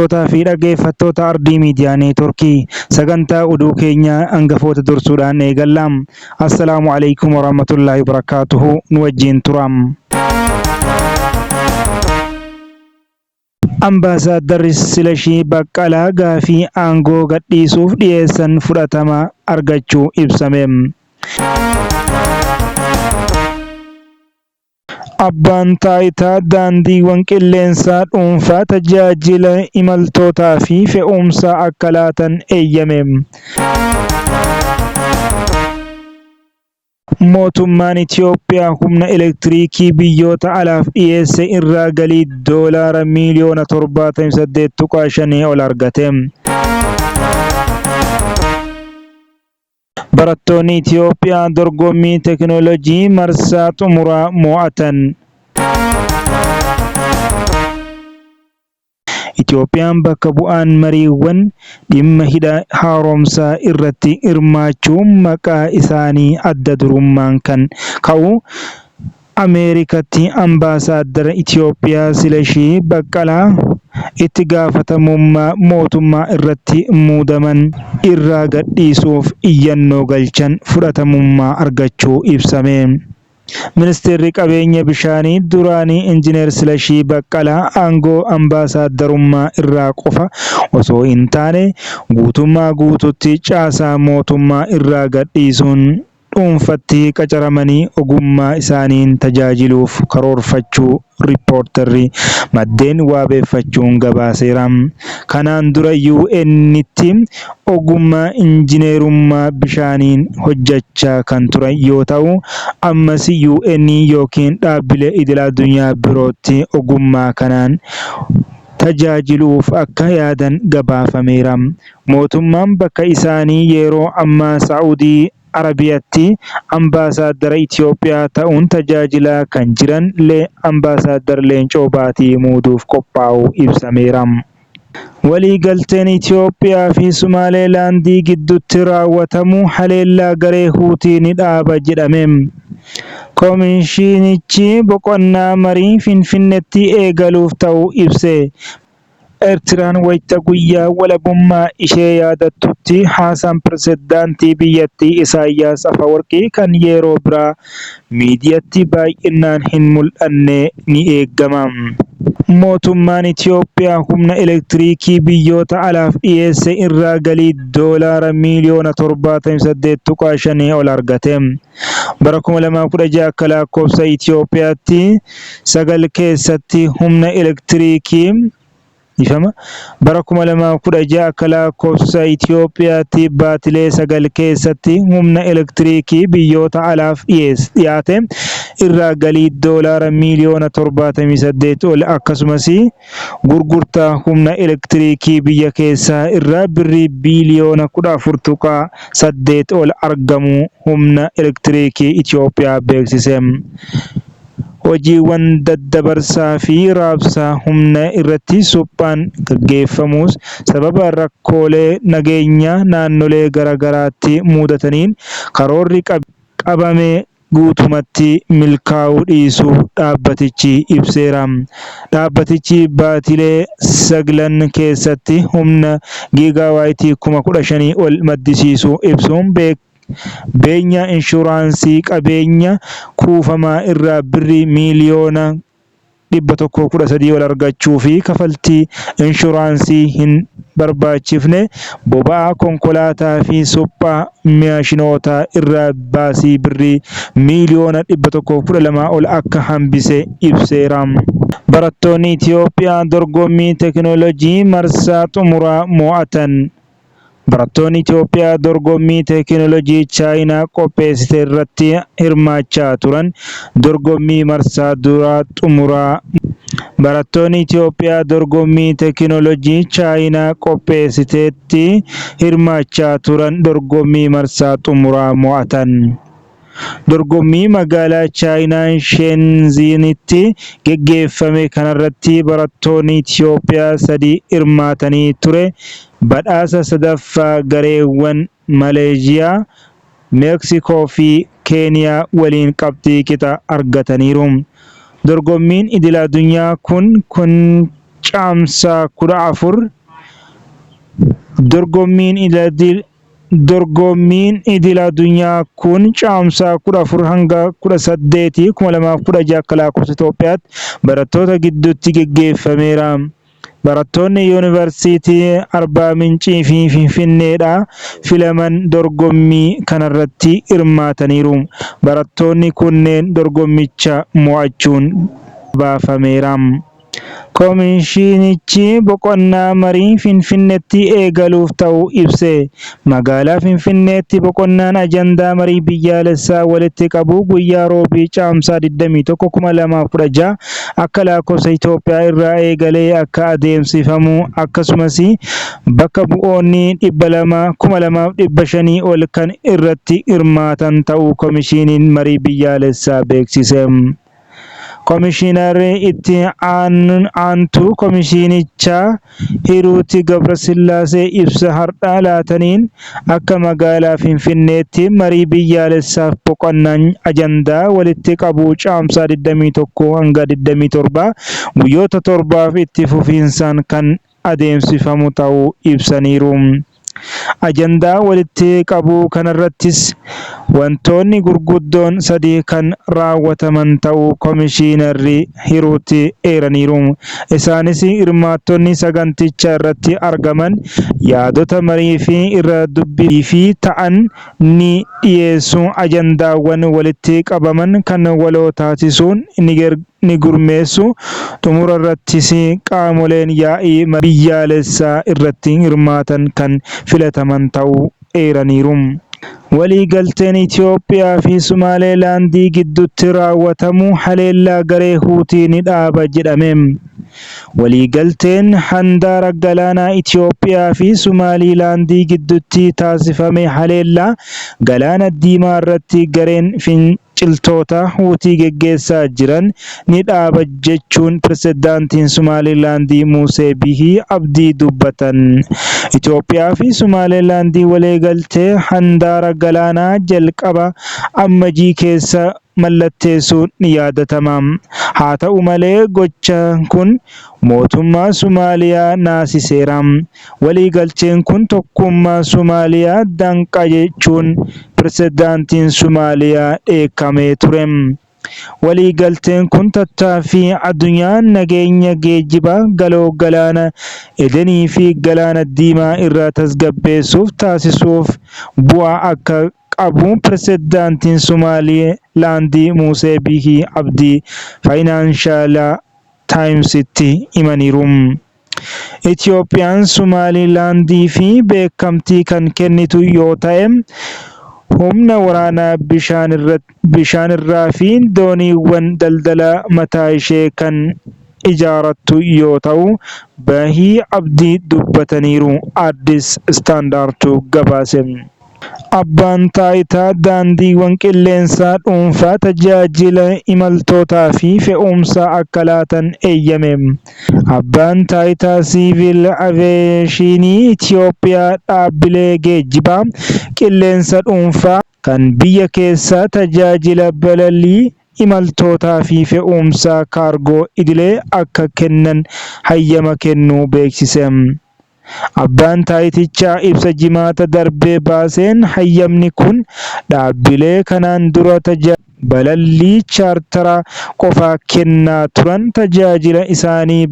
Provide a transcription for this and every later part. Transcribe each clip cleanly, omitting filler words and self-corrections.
Daawwattootaa fi dhaggeeffattoota Ardii Miidiyaa Neetwoorkii sagantaa oduu keenyaa hangafoota dursuudhaan eegalla. Assalaamu alaikum warahmatullaahi wabarakaatuhu nu wajjin tura. Ambaasaaddarri Silashii Baqqalaa gaafii aangoo gadhiisuuf dhiyeessan fudhatama argachuu ibsame. Abbaan Taayitaa Daandiiwwan Qilleensaa Dhuunfaa tajaajila imaltootaa fi fe'umsaa akka laatan eeyyame. Mootummaan Itiyoophiyaa humna elektiriikii biyyoota alaaf dhiyeesse irraa galii doolaara miiliyoona 78.5 ol argate. Barattoonni Itiyoophiyaa dorgommii teekinooloojii marsaa xumuraa mo'atan. Itiyoophiyaan bakka bu'aan mariiwwan dhimma hidha haaromsaa irratti hirmaachuun maqaa isaanii adda durummaan kan ka'u Ameerikaatti Ambaasaaddara Itiyoophiyaa Silashii Baqqalaa itti gaafatamummaa mootummaa irratti muudaman irraa gadhiisuuf iyyannoo galchan fudhatamummaa argachuu ibsame. Ministeerri Qabeenya Bishaanii duraanii Injiinar Silashii Baqqalaa aangoo ambaasaaddarummaa irraa qofa osoo hin taane guutummaa guutuutti caasaa mootummaa irraa gadhiisuun dhuunfatti qacaramanii ogummaa isaaniin tajaajiluuf karoorfachuu Riippoortarri maddeen waabeeffachuun gabaaseera. Kanaan dura UN'tti ogummaa injineerummaa bishaaniin hojjechaa kan turan yoo ta'u, ammas UN yookiin dhaabbilee idil addunyaa birootti ogummaa kanaan tajaajiluuf akka yaadan gabaafameera. Mootummaan bakka isaanii yeroo ammaa Saa'udii Arabiyaatti Ambaasaaddara Itiyoophiyaa ta'uun tajaajilaa kan jiran Ambaasaaddar Leencoo Baatii muuduuf qophaa'uu ibsameera. Waliigalteen Itiyoophiyaa fi Sumaaleelaandii gidduutti raawwatamu haleellaa garee Huutii ni dhaaba jedhame. Komishinichi boqonnaa marii Finfinneetti eegaluuf ta'uu ibse. Eertiraan wayita guyyaa walabummaa ishee yaadattutti haasaan pirezidaantii biyyattii Isaayyaas Afawarqii kan yeroo biraa miidiyaatti baay'inaan hin mul'anne ni eegama. Mootummaan Itiyoophiyaa humna elektiriikii biyyoota alaaf dhiyeesse irraa galii doolaara miiliyoona 78.5 ol argate. Bara 2016 akka lakkoofsa Itiyoophiyaatti 9 keessatti humna elektiriikii ifama. Bara 2016 akka lakkoofsa Itiyoophiyaatti baatilee 9 keessatti humna elektiriikii biyyoota alaaf dhiyaate irraa galii doolaara miiliyoona 78 ol akkasumas gurgurtaa humna elektiriikii biyya keessaa irraa birrii biiliyoona 14.8 ol argamuu humna elektiriikii Itiyoophiyaa beeksise. Hojiiwwan daddabarsaa fi raabsaa humna irratti suphaan gaggeeffamus sababa rakkoolee nageenyaa naannolee garaagaraatti mudataniin karoorri qabame guutumatti milkaa'uu dhiisuu dhaabbatichi ibseera. Dhaabbatichi baatilee saglan keessatti humna giigaawaayitii 15,000 ol maddisiisuu ibsuun beenyaa inshuraansii qabeenya kuufamaa irraa birrii miiliyoona 113 ol argachuu fi kafaltii inshuraansii hin barbaachifne boba'aa konkolaataa fi suphaa maashinootaa irraa baasii birrii miiliyoona 112 ol akka hambise ibseera. Barattoonni Itiyoophiyaa dorgommii teekinooloojii marsaa xumuraa mo'atan. Barattoonni Itiyoophiyaa dorgommii teekinooloojii Chaayinaa qopheessite irratti hirmaachaa turan dorgommii marsaa duraa xumuraa Barattoonni Itiyoophiyaa dorgommii teekinooloojii Chaayinaa qopheessitetti hirmaachaa turan dorgommii marsaa xumuraa mo'atan. Dorgommii magaalaa Chaayinaa Sheenzhinitti gaggeeffame kanarratti barattoonni Itiyoophiyaa sadi hirmaatanii ture badhaasa sadaffaa gareewwan Maleezhiyaa, Meeksikoo fi Keeniyaa waliin qabxii qixa argataniiru. Dorgommiin idil-addunyaa kun. Caamsaa 14 Dorgommiin Dorgommiin idil addunyaa kun Caamsaa 14 hanga 18, 2016 akka lakkoofsa Itoophiyaatti barattoota gidduutti geggeeffameera. Barattoonni Yuunivarsiitii Arbaa Mincii fi Finfinneedhaa filaman dorgommii kanarratti hirmaataniiru. Barattoonni kunneen dorgommicha mo'achuun gabaafameera. Komishinichi boqonnaa marii Finfinneetti eegaluuf ta'uu ibse. Magaalaa Finfinneetti boqonnaan ajandaa marii biyyaalessaa walitti qabuu guyyaa Roobii Caamsaa 21, 2016 akka lakkoofsa Itoophiyaa irraa eegalee akka adeemsifamu akkasumas bakka bu'oonni 200, 2500 ol kan irratti hirmaatan ta'uu Komishiniin marii biyyaalessaa beeksise. Komishinarri itti aantuu komishinichaa Hiruut Gabrasillaasee ibsa har'a laataniin akka magaalaa Finfinneetti marii biyyaalessaaf boqonnaan ajandaa walitti qabuu Caamsaa 21 hanga 27 guyyoota torbaaf itti fufiinsaan kan adeemsifamu ta'uu ibsaniiru. Ajandaa walitti qabuu kanarrattis wantoonni gurguddoon sadi kan raawwataman ta'uu Komishinarri Hiruut eeraniiru. Isaanis hirmaattonni saganticha irratti argaman yaadota marii fi irra dubbii fi ta'an ni dhiyeessu, ajandaawwan walitti qabaman kan waloo taasisuun ni gurmeessu, xumurarrattis qaamoleen yaa'ii biyyaalessaa irratti hirmaatan kan filataman ta'uu eeraniiru. Waliigalteen Itoophiyaa fi Somaalilaandii gidduutti raawwatamu haleellaa garee Huutii ni dhaaba jedhame. Waliigalteen handaara galaanaa Itoophiyaa fi Somaalilaandii gidduutti taasifame haleellaa Galaana Diimaa irratti gareen finciltoota Huutii geggeessaa jiran ni dhaaba jechuun Pirezidaantiin Somaalilaandii Muusee Bihii Abdii dubbatan. Itoophiyaa fi Somaalilaandii waliigaltee handaara galaanaa jalqaba Ammajii keessa mallatteessuun ni yaadatama. Haa ta'u malee gochaan kun mootummaa Somaaliyaa naasiseera. Waliigalteen kun tokkummaa Somaaliyaa danqa jechuun pirezidaantiin Somaaliyaa dheekkamee ture. Waliigalteen kun tattaaffii addunyaan nageenya geejjiba galoo galaana Edenii fi Galaana Diimaa irraa tasgabbeessuuf taasisuuf bu'aa akka qabu Pirezidaantiin Somaalilaandii Muusee Biihii Abdii Faayinaanshaal Taayimsitti himaniiru. Itoophiyaan Somaalilaandiif beekamtii kan kennitu yoo ta'e, humna waraanaa bishaanirraa fi dooniiwwan daldalaa mataa ishee kan ijaarattu yoo ta'u, Bahii Abdii dubbataniiru. Addis Standardtu gabaase. Abbaan Taayitaa Daandiiwwan Qilleensaa Dhuunfaa tajaajila imaltootaa fi fe'umsaa akka laatan eeyyame. Abbaan Taayitaa Siiviil Aveeshinii Itiyoophiyaa dhaabbilee geejjibaa qilleensa dhuunfaa kan biyya keessaa tajaajila balalii imaltootaa fi fe'umsaa kaargoo idilee akka kennan hayyama kennuu beeksise. Abbaan taayitichaa ibsa Jimaata darbe baaseen hayyamni kun dhaabbilee kanaan dura tajaajila balallii chaartaraa qofa kennaa turan tajaajila isaanii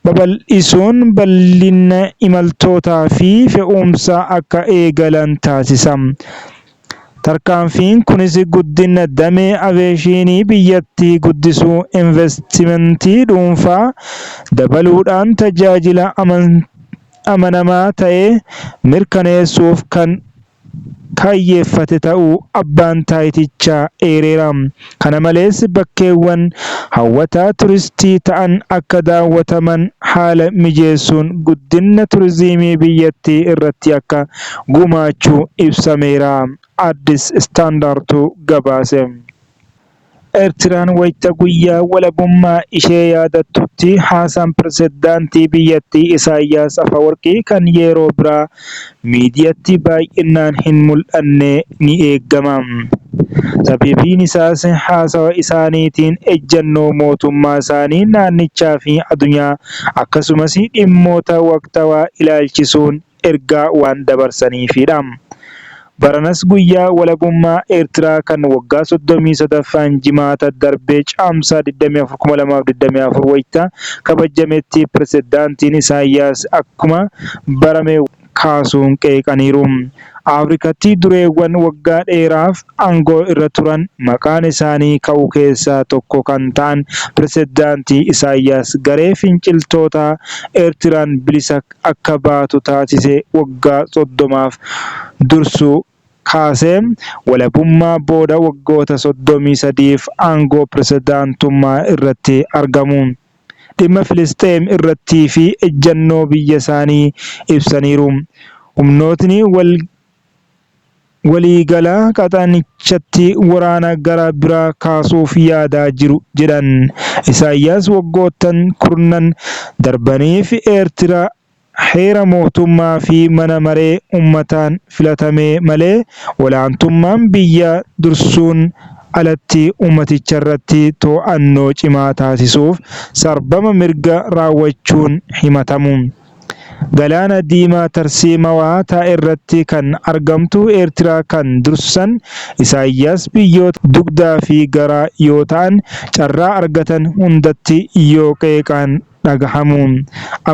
babal'isuun bal'ina imaltootaa fi fe'umsaa akka eegalan taasisa. Tarkaanfiin kunis guddina damee aveeshinii biyyattii guddisuu, invastimantii dhuunfaa dabaluudhaan tajaajila amanamaa ta'e mirkaneessuuf kan kaayyeffate ta'uu abbaan taayitichaa eereera. Kana malees bakkeewwan hawwata turistii ta'an akka daawwataman haala mijeessuun guddina turizimii biyyattii irratti akka gumaachu ibsameera. Addis Standardtu gabaase. Eertiraan wayita guyyaa walabummaa ishee yaadattutti haasaan pirezidaantii biyyattii Isaayyaas Afawarqii kan yeroo biraa miidiyaatti baay'inaan hin mul'anne ni eegama. Sababiin isaas haasawa isaaniitiin ejjennoo mootummaa isaanii naannichaa fi addunyaa akkasumas dhimmoota waqtaawaa ilaalchisuun ergaa waan dabarsaniifidha. Baranas guyyaa walabummaa Eertiraa kan waggaa 33ffaan Jimaata darbe Caamsaa 24, 2024 wayita kabajametti pirezidaantiin Isaayyaas akkuma barame kaasuun qeeqaniiru. Afrikaatti dureewwan waggaa dheeraaf aangoo irra turan maqaan isaanii ka'u keessaa tokko kan ta'an pirezidaantii Isaayyaas garee finciltoota Eertiraan bilisa akka baatu taasise waggaa 30f dursuu kaasee walabummaa booda waggoota 33f aangoo pirezidaantummaa irratti argamu. Dhimma Filisxeem irrattii fi ejjennoo biyyasaanii ibsaniiru. Humnootni waliigalaa qaxanichatti waraana gara biraa kaasuuf yaadaa jiru jedhan. Isaayyaas waggoottan kurnan darbaniif Eertiraa heera mootummaa fi mana maree uummataan filatame malee olaantummaan biyya dursuun alatti uummaticharratti to'annoo cimaa taasisuuf sarbama mirga raawwachuun himatamu. Galaana Diimaa tarsiimawaa ta'erratti kan argamtu Eertiraa kan dursan Isaayyaas biyyoota dugdaa fi garaa yoo ta'an carraa argatan hundatti yoo qeeqan dhagahamu.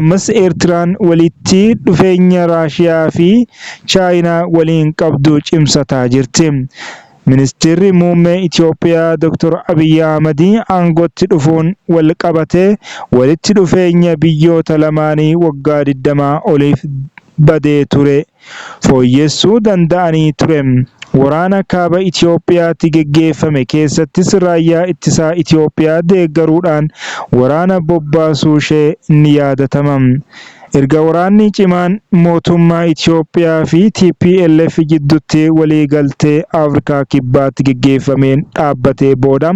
Ammas Eertiraan walitti dhufeenya Raashiyaa fi Chaayinaa waliin qabdu cimsataa jirti. Ministeerri muummee Itoophiyaa Dr. Abiyyi Ahmad aangootti dhufuun wal qabatee walitti dhufeenya biyyoota lamaanii waggaa 20 oliif badee ture fooyyessuu danda'anii ture. Waraana kaaba Itoophiyaatti geggeeffame keessattis raayyaa ittisaa Itoophiyaa deeggaruudhaan waraana bobbaasuushee ni yaadatama. Erga waraanni cimaan mootummaa Itoophiyaa fi TPLF jidduutti waliigaltee Afrikaa Kibbaatti geggeeffameen dhaabbatee booda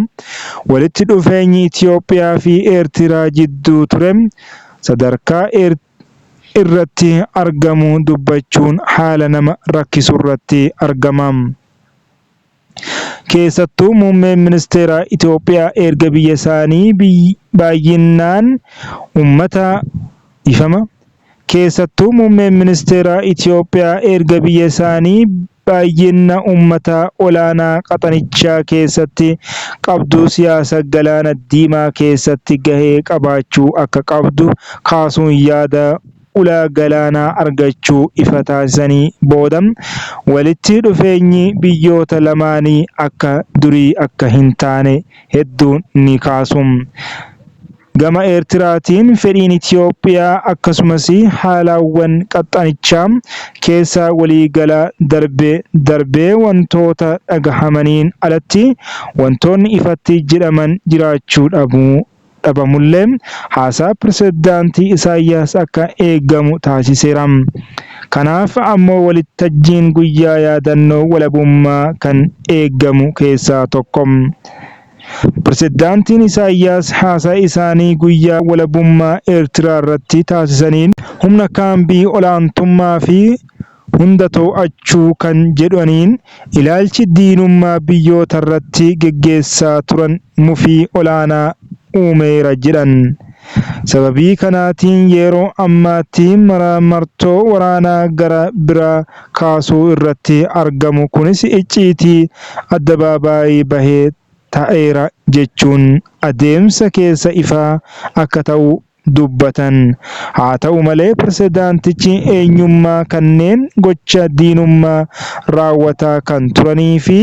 walitti dhufeenyi Itoophiyaa fi Eertiraa jidduu ture sadarkaa irratti argamu dubbachuun haala nama rakkisurratti argama. Keessattuu muummeen ministeera Itoophiyaa erga biyya isaanii baay'inaan uummata ifama. Keessattuu muummeen ministeera Itoophiyaa erga biyya isaanii baay'ina uummataa olaanaa qaxanichaa keessatti qabdu siyaasa galaana diimaa keessatti gahee qabaachuu akka qabdu kaasuun yaada ulaa galaanaa argachuu ifa taasisanii booda walitti dhufeenyi biyyoota lamaanii akka durii akka hin taane hedduun ni kaasu. Gama Eertiraatiin fedhiin Itoophiyaa akkasumas haalawwan qaxxanichaa keessa waliigalaa darbee darbee wantoota dhagahamaniin alatti wantoonni ifatti jedhaman jiraachuu dhabuu dhabamullee haasaa pirezidaantii Isaayyaas akka eegamu taasiseera. Kanaaf ammoo walittajjiin guyyaa yaadannoo walabummaa kan eegamu keessaa tokko. Pirezidaantiin Isaayyaas haasaa isaanii guyyaa walabummaa Eertiraa irratti taasisaniin humna kaambii olaantummaa fi hunda to'achuu kan jedhaniin ilaalchi diinummaa biyyootarratti geggeessaa turan mufii olaanaa uumeera jedhan. Sababii kanaatiin yeroo ammaatti maraamartoo waraanaa gara biraa kaasuu irratti argamu kunis icciitii addabaabaayii bahee ta'eera jechuun adeemsa keessa ifaa akka ta'u dubbatan. Haa ta'u malee pirezidaantichi eenyummaa kanneen gocha diinummaa raawwataa kan turanii fi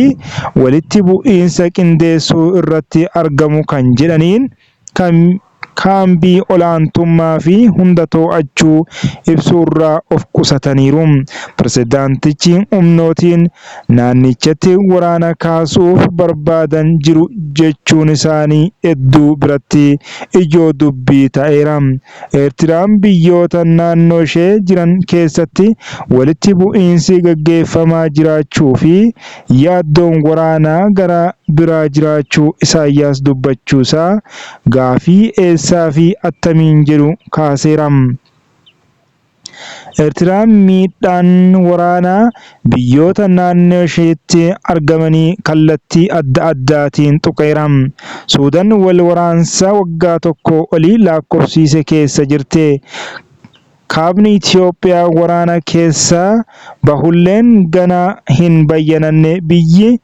walitti bu'iinsa qindeessuu irratti argamu kan jedhaniin kan kaambii olaantummaa fi hunda to'achuu ibsuurraa of qusataniiru. Pirezidaantichi humnootiin naannichatti waraana kaasuuf barbaadan jiru jechuun isaanii hedduu biratti ijoo dubbii ta'eera. Eertiraan biyyoota naannoo ishee jiran keessatti walitti bu'iinsi gaggeeffamaa jiraachuu fi yaaddoon waraanaa gara biraa jiraachuu Isaayyaas dubbachuusaa gaafii eessaa fi attamiin jedhu kaaseera. Eertiraan miidhaan waraanaa biyyoota naannoo isheetti argamanii kallattii adda addaatiin tuqeera. Suudaan wal waraansa waggaa tokko olii lakkoofsise keessa jirti. Kaabni Itoophiyaa waraana keessaa bahulleen ganaa hin bayyananne. Biyyi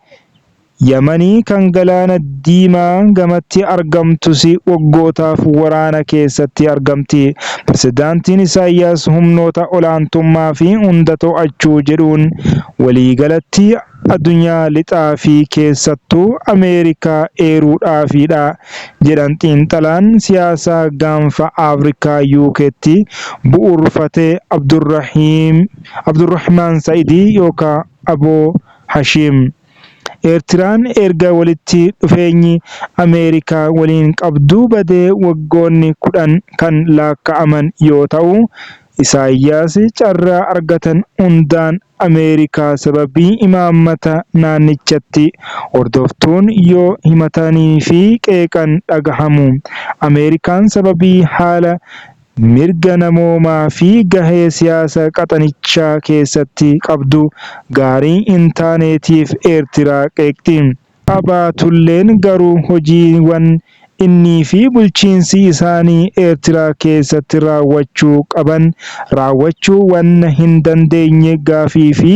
Yamanii kan galaana diimaa gamatti argamtus waggootaaf waraana keessatti argamti. Pirezidaantiin Isaayyaas humnoota olaantummaa fi hunda to'achuu jedhuun waliigalatti addunyaa lixaa fi keessattuu Ameerikaa eeruudhaafidha jedhan xiinxalaan siyaasaa gaanfa Afrikaa UK'tti bu'uurfate Abdurrahmaan Sa'idii yookaan Aboo Hashiim. Eertiraan erga walitti dhufeenyi Ameerikaa waliin qabdu badee waggoonni 10 kan lakkaa'aman yoo ta'u, Isaayyaas carraa argatan hundaan Ameerikaa sababii imaammata naannichatti hordoftuun yoo himatanii fi qeeqan dhagahamu. Ameerikaan sababii haala mirga namoomaa fi gahee siyaasa qaxanichaa keessatti qabdu gaarii hin taaneetiif Eertiraa qeeqxi. Qabaatulleen garuu hojiiwwan innii fi bulchiinsi isaanii Eertiraa keessatti raawwachuu qaban raawwachuu waan hin dandeenye gaafii fi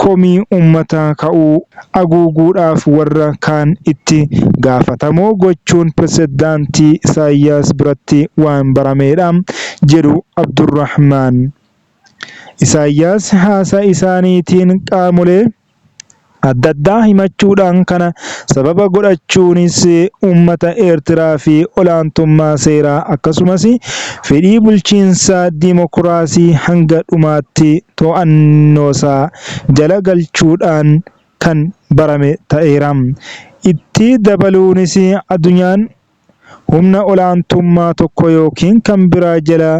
komii uummataa ka'uu haguuguudhaaf warra kaan itti gaafatamoo gochuun pirezidaantii Isaayyaas biratti waan barameedha jedhu Abdurrahmaan. Isaayyaas haasaa isaaniitiin qaamolee adda addaa himachuudhaan kana sababa godhachuunis uummata Eertiraa fi olaantummaa seeraa akkasumas fedhii bulchiinsa diimokiraasii hanga dhumaatti to'annoosaa jala galchuudhaan kan barame ta'eera. Itti dabaluunis addunyaan humna olaantummaa tokko yookiin kan biraa jala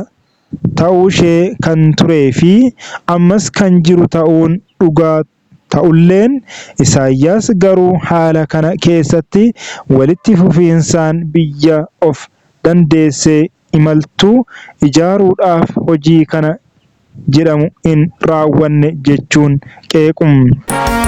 ta'uushee kan turee fi ammas kan jiru ta'uun dhugaa ta'ulleen Isaayyaas garuu haala kana keessatti walitti fufiinsaan biyya of dandeessee imaltu ijaaruudhaaf hojii kana jedhamu hin raawwanne jechuun qeequ.